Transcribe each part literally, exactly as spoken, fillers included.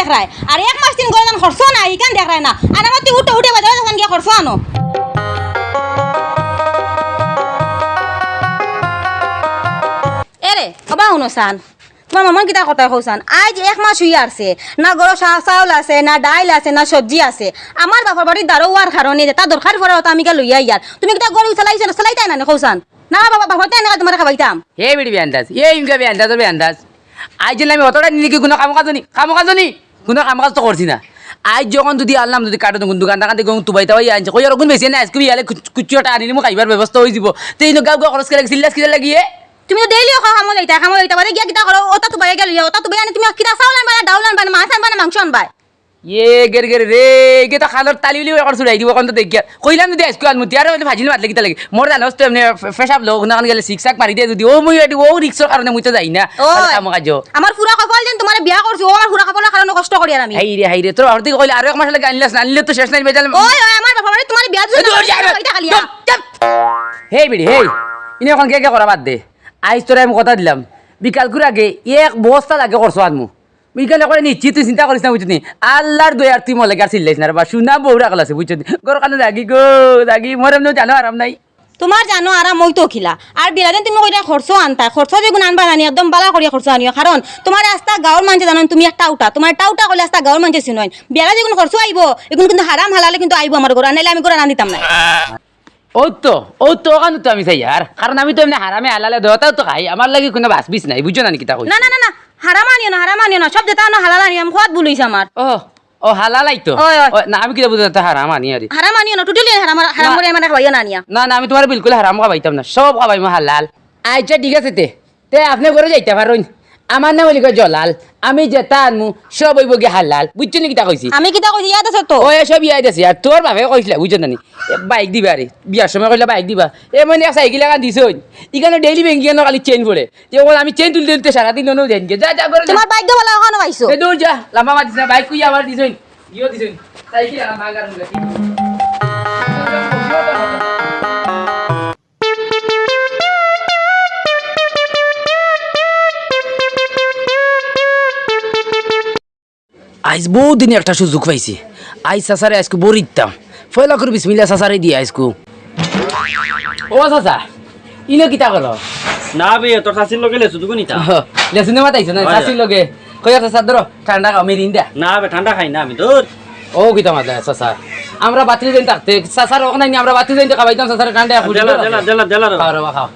দেখরায়। আর এক মাস দিন গেলে যেন খরচ নাই, ইখান দেখরায় না। আর আমার তুই উঠে উঠে বাজারো যখন গিয়া খরচ আনো। এরে, ওবা হুনো চাইন, তুমার মামা কিতা কথা কও চাইন? আইজ এক মাস অইয়া আরছে, না ঘরো চা-, চাউল আছে, না ডাইল আছে, না সবজি আছে। আমার বাপর বাড়িত দারো অওয়ার কারণে যেতা দরকার পড়ে অতা আমি গিয়া লইয়া আইয়ার। তুমি কিতা ঘরো চালাইছো না, চালাইতায় না নি কও চাইন? না বাবা, বাবা, তাই না তুমারে খাবাইতাম। হে বিড়ি বেআন্দাজ, হে ইনকা বেআন্দাজ, বেআন্দাজ। আইজ যেন আমি অতটা নিলি কি কুনু কামো কাজো নি, কামো কাজো নি, কুনু কাম কাজ তো করছি না। আইজ যখন যুদি আনলাম যুদি কাটো তখন দোকান থাকি গেলাম তুবাই তাবাই আনছি, কই আর অগুন বেশি না, আইজকু বিয়ালে কুচ-, কুচু একটা আনিলিমু, খাইবার ব্যবস্থা অইযিবো। তে ইনো গাউ গাউ খরচ করি লাগি, চিল্লাস কিতা লাগি, এ? তুমি তো ডেইলি খাও, কামো যাইতায়, কামো যাইতায়, বাদে গিয়া কিতা করো? অতা তুবাই গেল, অতা তুবাই আনি তুমি কিতা চাউল আনবায় না, ডাউল আনবায় না, মাছ আনবায় না, মাংস আনবায়? এ গের গের রে, ইগে তো খালর তালি উলি রেকর্ড ছুড়াই দিবো, অখন তো দেখিয়া। কইলাম যুদি আইজকু আনমু, তে আর অইলে ফাজিল মাতলে কিতা লাগি? মোর জানোস তো এমনে ফে-, পেশাব লও, অখন গেলে সিক্স প্যাক মারি দেয় যুদি, অউ মুই এডি, অউ রিক্সর কারণে মুই তো যাই না। ওই, আর কামো কাজো। আমার পুরা কপাল যেন তুমারে বিয়া করছি, অউ আমার পুরা কপালর কারণে কষ্ট করিয়ার আমি। হায়রে, হায়রে, তোর বাপর থাকি কইলে আরো এক মাস লাগি আনলাস না, আনলে তো শেষ নাই বেজাল। ওই, ওই, আমার বাপর বাড়ি তুমারে বিয়া দিছে, এই, দূর যা, কিতা খালি? চুপ, চুপ। হে বিড়ি, হে, ইনো অখন কে কে করা বাদ দে। আইজ তোরে আমি কথা দিলাম, বিকালকুর আগে এক বস্তা লাগে খরচ আনমু। ইখান একবারে নিশ্চিত, তুই চিন্তা করিস না, বুঝছস নি? আল্লার দয়ায় তুই মোর লাগি আর চিল্লাইস না রে বা, সুনা বউর আক্কল আছে, বুঝছস নি? ঘরখানো লাগি গো, লাগি, মোর এমনেউ জানো আরাম নাই। তুমার জানো আরাম অইতো কিলা? আর বিয়ালে তুমি কইরায় খরচ আনতায়, খরচ যেগুন আনবায় জানি, একদম বালা করিয়া খরচ আনিও, কারণ তুমারে আস্তা গাউর মানষে জানইন তুমি এক টাউটা, তুমারে টাউটা কইলে আস্তা গাউর মানষে চিনইন। বিয়ালে যেগুন খরচ আইবো, এগুন কিন্তু হারাম হালালে কিন্তু আইবো আমার ঘরো, আর নাইলে আমি ঘরো রান্ধিতাম নায়। অউ তো, অউ তো, অখান তো আমি চাইয়ার। কারণ আমি তো এমনে হারামে হালালে দুইটাউ তো খাই, আমার লাগি কুনু বাছ-বিছ নাই, বুঝছো না নি কিতা কইছি? না, না, না, না, হারাম আনিও না, হারাম আনিও না, সব যেতা আনো হালাল আনিও, আমি কওয়াত ভুল অইছে আমার। ও, ও, হালাল আইতো? অয়, অয়। ও, না, আমি কিতা বুঝি তো হারাম আনি আরি। হারাম আনিও না, totally হারাম, হারাম না। করি আমার খাওয়াইও না আনিয়া। না, না, আমি তুমারে বিলকুল হারাম খাওয়াইতাম না, সব খাওয়াইমু হালাল। আইচ্ছা, ঠিক আছে তে। তে আপনে ঘরো যাইতা পারইন। আমার নাম অইলো গি জলাল। আমি যেতা আনমু, সব অইবো গি হালাল। বুঝছো নি কিতা কইছি? আমি কিতা কইছি, ইয়াদ আছে তো? ওই, সব ইয়াদ আছে। আর তোর বাপে কইছলা, বুঝছো না নি? এ, বাইক দিবা রে। বিয়ার সময় কইছলা বাইক দিবা। এ, মানে, এক সাইকেল লাখান দিছইন। ইখানো ডেইলি ব্যাংকিং এ খালি চেইন পড়ে। তে অখন আমি চেইন তুলতে তুলতে সারাদিন অনো যাইন গি। যা, যা, ঘরো যা। তুমার বাইক দিবা লাগা অনো পাইছো? এ, দূর যা। লাম্বা মাতিস না, বাইক কইয়া আবার দিছইন। ইয়ো দিছইন। সাইকেল লাখান ভাঙার মুখে। আইজ বউত দিনে একটা সুযোগ পাইছি। আইজ চাচারে আইজকু বড়ি দিতাম। পয়লা করি বিসমিল্লা চাচারে দিয়া আইজকু। ও চাচা, ইনো কিতা করো? না বে, তোর চাচির লগে লেচু দুগু নিতাম। ও, লেচু নেওয়াত আইছো না? অয়, অয়। চাচির লগে। কই চাচা, ধরো, ঠান্ডা খাও, মিরিন্ডা। না বে, ঠান্ডা খাই না আমি, ধুর। ও কিতা মাতলা চাচা? আমরা বাতিল দিন থাকতে, চাচার অখ নাই নি, আমরা বাতিল দিন খাবাইতাম চাচারে ঠান্ডা, ফুটি দিলা, ধরো। দিলা, দিলা, দিলা রে। খাও রে বা, খাও।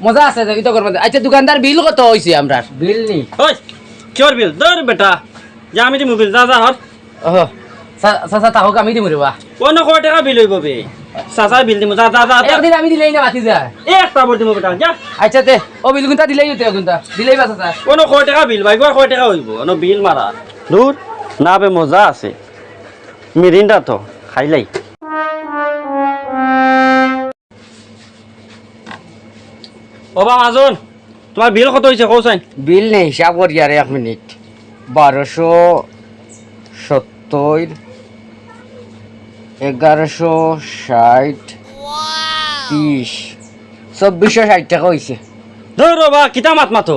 মজা আছে, দেখি তো করবা। আইচ্ছা, দোকানদার, বিল কত অইছে আমরার? বিল নি? ওই, কিওর বিল? ধুর বেটা। যা, আমি দিমু বিল, যা, যা, হর। ওহ, চা-, চাচা, থাকউক, আমি দিমু রে বা। অনো কয় টেকা বিল অইবো বে? চাচায় বিল দিমু, যা, যা, যা, যা। একদিন আমি দিলেই না, বাতি যায়। এক তাবর দিমু বেটা, যা। আইচ্ছা, তে, ও বিল কুনটা দিলেই অইতো, কুনটা? দিলেই বা, চাচা। অনো কয় টেকা বিল, ভাই, কয় টেকা অইবো? অনো বিল মারা। ধুর, না বে, মজা আছে। মিরিন্ডা তো, খাইলাই। ও বা মাজন, তুমার বিল কত অইছে কও চাইন? বিল নি, হিসাব করিয়ার, এক মিনিট। বারোশো সত্তইর, এগারোশো ষাইট, তিশ, চব্বিশশো ষাইট টেকা অইছে। ধুর রে বা, কিতা মাত মাতো?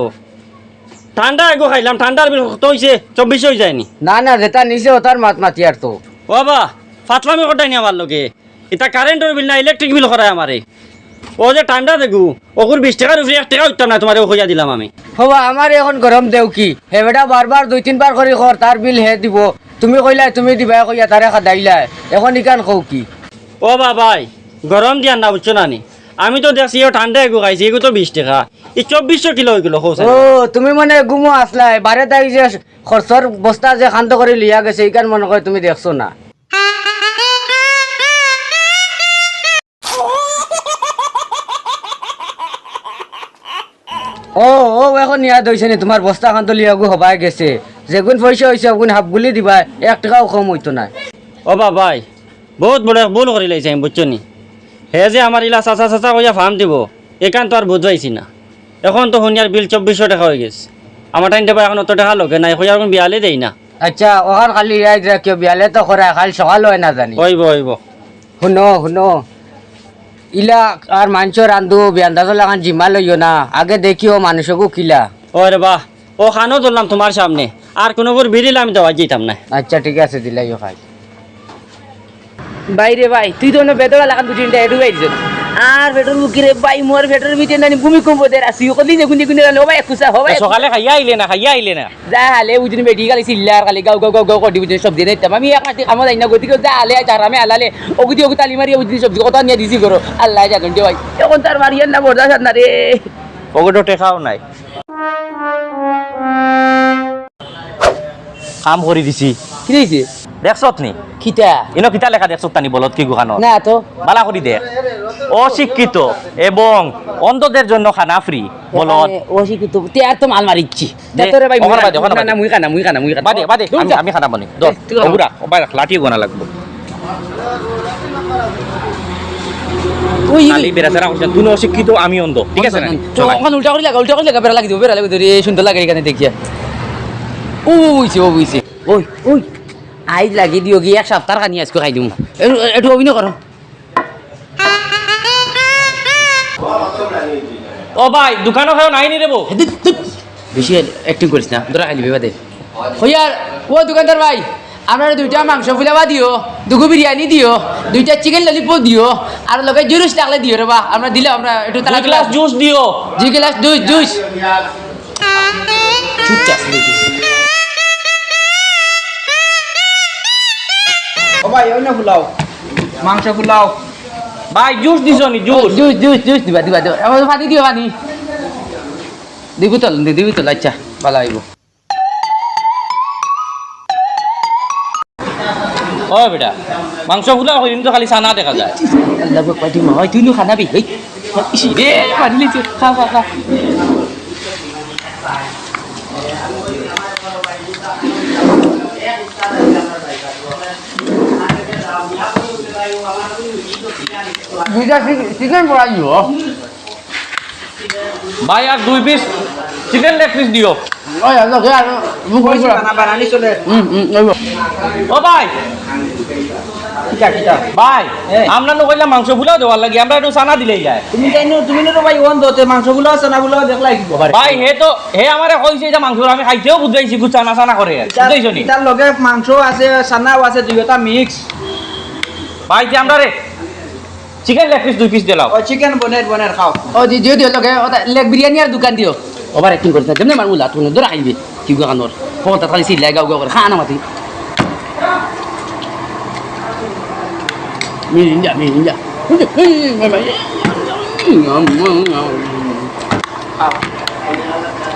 ঠান্ডা এগু খাইলাম, ঠান্ডার বিল কত অইছে? চব্বিশশো অইযায় নি? না, না, যেটা নিছে ওটার মাত মাতিয়ার তো। ও বা, ফাতলামি করতায় নি আমার লগে। ইটা কারেন্টর বিল না, ইলেকট্রিক বিল করায় আমারে। ও যে ঠান্ডা দেখু, অগুর বিশ টেকার উপরে এক টেকা উঠতাম না, তুমারে কইয়া দিলাম আমি। ও বা, আমারে অখন গরম দেও কি? হে বেটা বারবার দুই তিনবার করি কর, তার বিল হে দিবো। তুমি কইলায় তুমি দিবায় কইয়া তারে খাদাইলায়। অখন ইখান কও কি? ও বা ভাই, গরম দিয়ার না, বুঝছো না নি? আমি তো দেখছি, ও ঠান্ডা এগু খাইছে, এগু তো বিশ টেকা। ই চব্বিশশো কিলা অইগেলো, কও চাইন। ও, তুমি মনে গুমো আছলায়, বারে তাই যে খরচর বস্তা যে খান্ত করি লইয়া গেছে, ইখান মনে কয় তুমি দেখছো না। ও, ও, অখন ইয়াদ অইছে নি, তুমার বস্তা খান তো লিয়াগু হবায় গেছে। যেগুন পয়সা অইছে, অগুন হাফগুলি দিবায়, এক টেকাও কম অইতো নায়। ও বা ভাই, বউত বড় এক ভুল করিলাইছি আমি, বুঝছো নি? হে যে আমার ইলা চাচা চাচা কইয়া ফাম দিবো, ইখান তো আর বুঝ পাইছি না। অখন তো হুনিয়ার বিল চব্বিশশো টেকা অইগেছে। আমার টাইম টেবা অখন অত টেকা লগে নাই, কইয়ার অখন বিয়ালে দেই না। আইচ্ছা, অখান খালি ইয়াদ রাখিও, বিয়ালে তো করায়, কাইল সকাল অয় না জানি। অইবো, অইবো। হুনো, হুনো, ইলা আর মানষর রান্ধু বেআন্দাজর লাখান জিম্মা লইও না, আগে দেখিও মানুষগু কিলা। ওরে বা, অউ খানো ধরলাম তুমার সামনে, আর কুনুগুর বিড়িল আমি দেওয়াত যাইতাম নায়। আইচ্ছা, ঠিক আছে, দিলাইও খাই। ভাই রে ভাই, তুই তো অন্য বেদরা লাখান বুঝি না, এটু ভাই দিছস। আর পেটর ভুকি রে ভাই, মোর পেটর ভিতরে নানি ভূমিকম্প দের আসি, কলি যে গুন্ডি গুন্ডি জানো, ও ভাই, খুশা, ও ভাই। সকালে খাইয়া আইলে না, খাইয়া আইলে না। যা হালে, ওই দিন বেটি খালি চিল্লার, খালি গাউ গাউ গাউ গাউ করি, ওই দিন সবজি নিতাম। আমি এক মাটি কামো যাই না, গতিকে যা হালে, আজ হারামে হালালে, ওগুদি ওগু তালি মারি, ওই দিন সবজি কত নিয়া দিছি করো। আল্লায় জানইন রে ভাই। অখন তার বাড়ি আর না, বর্দাস্ত আর না রে। ওগুতো টেকাও নাই। কাম করি দিছি। কিতা অইছে? দেখছত নি? কিতা? ইনো কিতা লেখা দেখছত নি বলত কি গুখানো? না তো। বালা করি দেখ। অশিক্ষিত এবং অন্ধদের জন্য খানা ফ্রি। বলত। এখানে অশিক্ষিত, তে আর তো মাল মারিচ্ছি। দে, তে তোরে ভাই, মুই ওখানে খানা, বাদে, ওখানে না, না, বাদে। মুই খানা, মুই খানা, মুই খানা। বাদে, বাদে, দূর আমি, যা। আমি খানা বানি। ধর, দে, তুই খানা। ওগুরা, ওবাই রাখ, লাঠি গোনা লাগবো। ওই, খালি বেড়া ছাড়া করছেন, তুই অশিক্ষিত, আমি অন্ধ, ঠিক আছে না? তো চল। ওখানে উল্টা করি লাগা, উল্টা করি লাগা, বেড়া লাগি দিব, বেড়া লাগি দিব, রে, সুন্দর লাগে এখানে দেখিয়া। ও, ওইছে, ও, ওইছে। ওই, ওই, আইজ লাগি দিও গিয়া, এক সপ্তাহ খানি আজকে খাই দিমু। এ-, একটু অভিনয় করো। ও ভাই, দোকানো কেউ নাই নি রে বউ? হে, ধুৎ, ধুৎ। বেশি acting করিস না, ধরা খাইলি বাদে। কইয়ার, ও দোকানদার ভাই, আপনারে দুইটা মাংস ফুলাওয়া দিও, দুগু বিরিয়ানি দিও, দুইটা chicken lollipop দিও, আর লগে juice থাকলে দিও রে বা, আমরা দিলে আমরা একটু দুই তাড়াতাড়ি গ্লাস juice দিও। দুই গ্লাস juice, juice। চুপ থাক, চুপ থাক। ও ভাই, ওই না ফুলাও, মাংস ফুলাও। ভাই, juice দিছো নি, juice? Juice, juice, juice দিবা, দিবা, দিবা। আমার পানি দিও, পানি। দুই বোতল, দুই, দুই বোতল, আচ্ছা, ভালা অইবো। ও বেটা, মাংস ফুলা হইনি তো, খালি চানা দেখা যায়। আল্লাহ আকবার, তুই মা, তুই নু খানা বি, এই, ইসি রে, পানি লইছে, খা, খা, খা। দুইটা চিক-, chicken বড়া দিও। ভাই, আর দুই piece chicken leg piece দিও। ওই, আর লোকে আর মুখ ওই বন্ধ করা। বানা-, বানানি চলে। হুম, হুম, ওই। ও ভাই। কিতা, কিতা? ভাই, এ। আমরা নু কইলাম মাংস ফুলাও দেওয়ার লাগি, আমরা একটু চানা দিলেই যায়। তুমি জানো, তুমি নু তো ভাই অন্ধ, তে মাংস ফুলাও, চানা ফুলাও দেখলাই কি? ভাই, হে তো, হে আমারে কইছে যে মাংস আমি খাইতেও বুঝাইছি, গু চানা চানা করে। তার, বুঝাইছো নি? তার লগে মাংস আছে, চানাও আছে, দুইটা mix। ভাই, যে আমরা রে, chicken leg piece দুই piece দিলাও। ও, chicken বনের, বনের খাও। ও, দি-, দিও, দিও, লগে, ওটা leg বিরিয়ানি আর দুখান দিও। Over acting করিস না, যেমনে মারমু লাত, কোনো দূর আইবি। কি গো কানোর? ফোন তা খালি চিল্লায়, গাউ গাউ করে, খা না মাতি। মিলিন্দা, মিলিন্দা।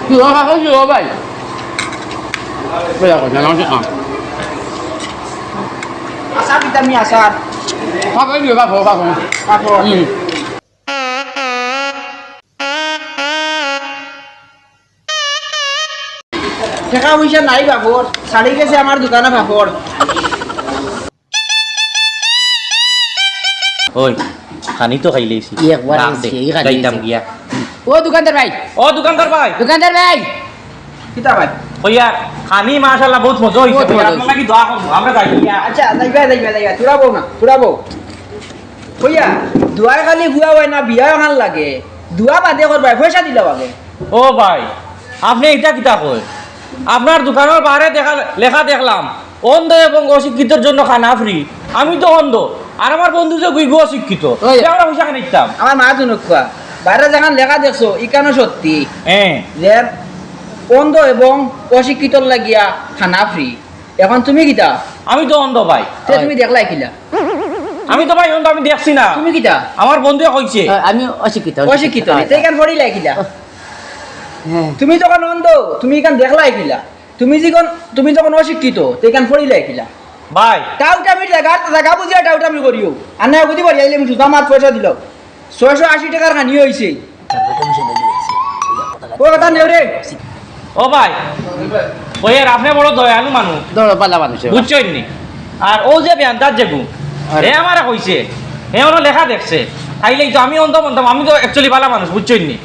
কি গো, খা, খা, কি গো ভাই? বলে, খা, খা। আচার দিতাম নি, আচার। পাপড় দিও, পাপড়, পাপড়। পাপড়। হুম। টেকা পয়সা নাই বাপর, ছাড়ি গেছে আমার দোকানো পাপড়। ওই, খানি তো খাইলেইছি। ই একবার রাখ দে, আইছি, ই খানি যাইতাম আইছি। গিয়া। ও দোকানদার ভাই। ও দোকানদার ভাই। দোকানদার ভাই। কিতা ভাই? কইয়া, খানি মাশাআল্লাহ বহুত মজা হইছে। বহুত মজা হইছে। আপনার লাগি দোয়া করবো, আমরা যাই গিয়া। আচ্ছা, যাইবা, যাইবা, যাইবা। তোরা বউ না, তোরা বউ। কইয়া, দোয়ায় খালি ফুয়া অয় না, বিয়া অখান লাগে। দোয়া বাদে করবায়, পয়সা দিলাও আগে। ও ভাই, আপনে ইটা কিতা কইন? আপনার দোকানর বারে দেখা, লেখা দেখলাম, অন্ধ এবং অশিক্ষিতর জন্য খানা free। আমি তো অন্ধ, আর আমার বন্ধু যে গুইগু অশিক্ষিত, ওই। তে আমরা পয়সা কেনে দিতাম? আমার মা তো নখুয়া, বারে যেখান লেখা দেখছো, ইখানও সত্যি। হ্যাঁ। যে অন্ধ এবং অশিক্ষিতর লাগিয়া খানা free। এখন তুমি কিতা? আমি তো অন্ধ ভাই। তে তুমি দেখলায় কিলা? আমি তো ভাই অন্ধ, আমি দেখছি না। তুমি কিতা? আমার বন্ধুয়ে কইছে। আ, আমি অশিক্ষিত, অশিক্ষিত। অশিক্ষিত, তে ইখান পড়িলায় কিলা? হ্যাঁ। তুমি যখন অন্ধ, তুমি ইখান দেখলায় কিলা? তুমি যখন, তুমি যখন অশিক্ষিত, তে ইখান পড়িলায় কিলা? ভাই। টাউটামি জাগা, জাগা বুঝিয়া টাউটামি করিও। আর না বুঝি বাড়ি আইলে আমি সুদা মাত পয়সা দিলাও। ছয়শো আশি টেকার খানি অইছে। ও কথা নেও রে। ও ভাই, ওই আর আপনে বড় দয়ালু মানুষ। দয়া, ভালা মানুষ। বুঝছইন নি? আর ও যে বেয়ান্দার যেগু, আরে। হে আমারে কইছে, হে অনো লেখা দেখছে। তাইলে তো আমি অন্ধ মনতাম, আমি তো actually ভালা মানুষ, বুঝছইন নি?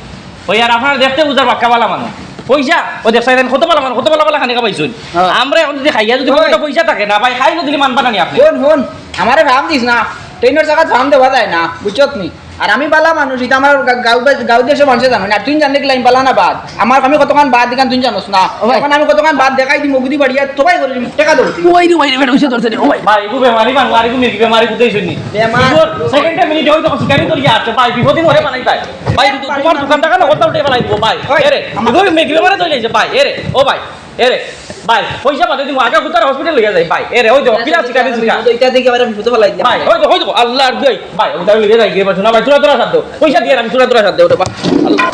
ওই আর আপনারা দেখতে বুঝার বাক্কা ভালা মানুষ। পয়সা, ও দেখছইন কত ভালা মানুষ, কত ভালা ভালা খানি খাবাইছইন। হ্যাঁ। আমরা এখন যদি খাইয়া যদি ওই। পকেটো পয়সা থাকে না, ভাই, খাই না দিলে মানবা না নি আপনে? হুন, হুন, আমারে ফাম দিস না, ট্রেনর জাগাত ফাম দেওয়া যায় না, বুঝছত নি? আর আমি বালা মানুষ, ইটা আমার গা-, গাঁও বা-, গাঁও দেশর মানষে জানইন। আর তুই জানলে কিলা আমি বালা না বাদ? আমার আমি কতখান বাদ ইখান তুই জানোস না। ও ভাই। অখন আমি কতখান বাদ দেখাই দিমু, গুদি বাড়িয়া সবাই করি দিমু, টেকা দেও তুই। ওই রে, ওই রে, বেটা, ওই সে ধরছে রে, ও ভাই। ভাই, ইগু বেমারি বাংলা, আর ইগু মির্গি বেমারি কোথায় শুনি? বেমার। ইগু second time মিনিট হয়তো শিকারি তোর ইয়া আছে, ভাই, বিপদে মরে বানাই তাই। ভাই, তুই তোমার দোকানটা কেন? কথা উল্টে বানাই দিব, ভাই। ওই, এরে, আমার ইগু মির্গি বেমারি তৈরি হয়েছে, ভাই, এরে, ও ভাই। এরে, ভাই, পয়সা বাদে দিমু, আগে কোথায় হসপিটাল লইয়া যাই, ভাই। এরে, ওই দেখো, কিলা শিকারি শিকার। ইটা দেখি আবার আমি বিপদে ফালাই দিলাম। ভাই, ওই দেখো, ওই দেখো, আল্লাহর দোহাই। ভাই, ওটা লইয়া যাই, গিয়ে বসো না, ভাই, চুরা তোরা সাধ্য। পয়সা দিয়ে আমি চুরা তোরা সাধ্য, ওটা বা-, আল্লাহ।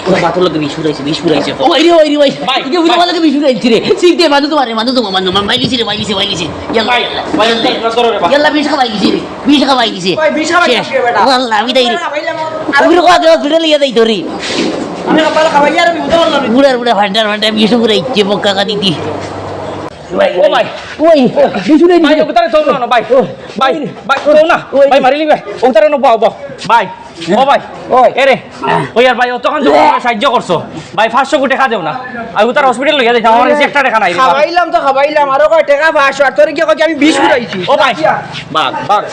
ওরা বাতুর লোকে বিষ ফুরাইছে, বিষ ফুরাইছে। ওই রে, ওই রে, ওই। ভাই, ইটা বুঝে ভাই। ভালো বিষ ফুরাইছে রে। সিট দে, মানু তোমারে, মানু তোমার, মানু, মানু, ভাই গেছি রে, ভাই গেছি, ভাই গেছি। ইয়াল্লা, ভাই, ইয়াল্লা, ভাই, ইয়াল্লা, তোরা ধরো রে, ভাই। ইয়াল্লা, বিষ খাওয়াই গেছি রে, বিষ খাওয়াই গেছি। ভাই, বিষ খাওয়াই শেষ। গেছি রে, বেটা। ও আল্লাহ, আমি তাই রে। আমি খাওয়াইলাম, ওগুলো কত ধরে লিয়ে যাই ধরি। আমি কপালে খাওয়াই আর আমি উঠে পারলাম না। বুড়ার বুড়া ভান্ডার ভান্ডার বিষ ফুরাইছে, বক্কা কাটি দি। ও ভাই। ওই, পিছনে ভাই, দিকে। ওকে তারে ধরো না, ভাই। ও, ভাই, ওই, ভাই, ধরো না। ওই। ভাই, মারিলি ভাই। ওকে তারে না, বাও, বাও। ভাই, ও ভাই। ওই। এরে। ওই আর ভাই, ও তখন তুমি আমারে সাহায্য করছো। ভাই, পাঁচশো কোটি টাকা দেও না। আর ওকে তার হসপিটাল লইয়া যাইতাম, আমার কাছে একটা টাকা নাই রে, ভাই। খাওয়াইলাম তো খাওয়াইলাম, আরো কয় টাকা পাঁচশো, আর তোরে কি কয় কি আমি বিষ ফুরাইছি? ও ভাই। বাঘ, বাঘ।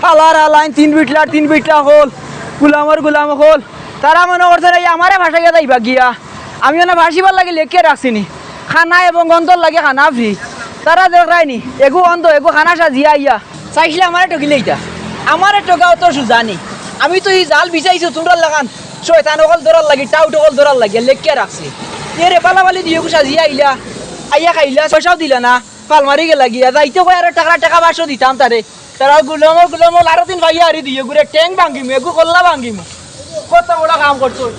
হালার হালাইন, তিন বিটলার তিন বিটলা হল, গুলামর গুলাম হল। তারা মনে করছে রে, আমারে ভাসাইয়া যাইবা গিয়া। আমি ওনা ভাসিবার লাগি লেখিয়া রাখছি নি। খানা এবং গন্ধর লাগি খানা ফ্রি। তারা দেখরায়নি, এগু অন্ধ, এগু খানা সাজিয়া আইয়া। চাইছিলে আমারে ঠকিলে ইটা। আমারে ঠকাও তো সুজানি। আমি তো ই জাল বিছাইছি তুমরার লাখান। শয়তান অকল ধরার লাগি, টাউট অকল ধরার লাগি, লেখিয়া রাখছি। এরে পালাপালি দিও গু সাজিয়া আইলা। আইয়া খাইলা, পয়সাও দিলা না। পাল মারি গেলা গিয়া। যাইতে কয় আরো টাকা, টাকা পাঁচশো দিতাম তারে। তারা গুলামো, গুলামো, আরো দিন ভাইয়া হারি দিও গুরে, ট্যাং ভাঙ্গিমু, এগু কল্লা ভাঙ্গিমু। কত বড় কাম করছো।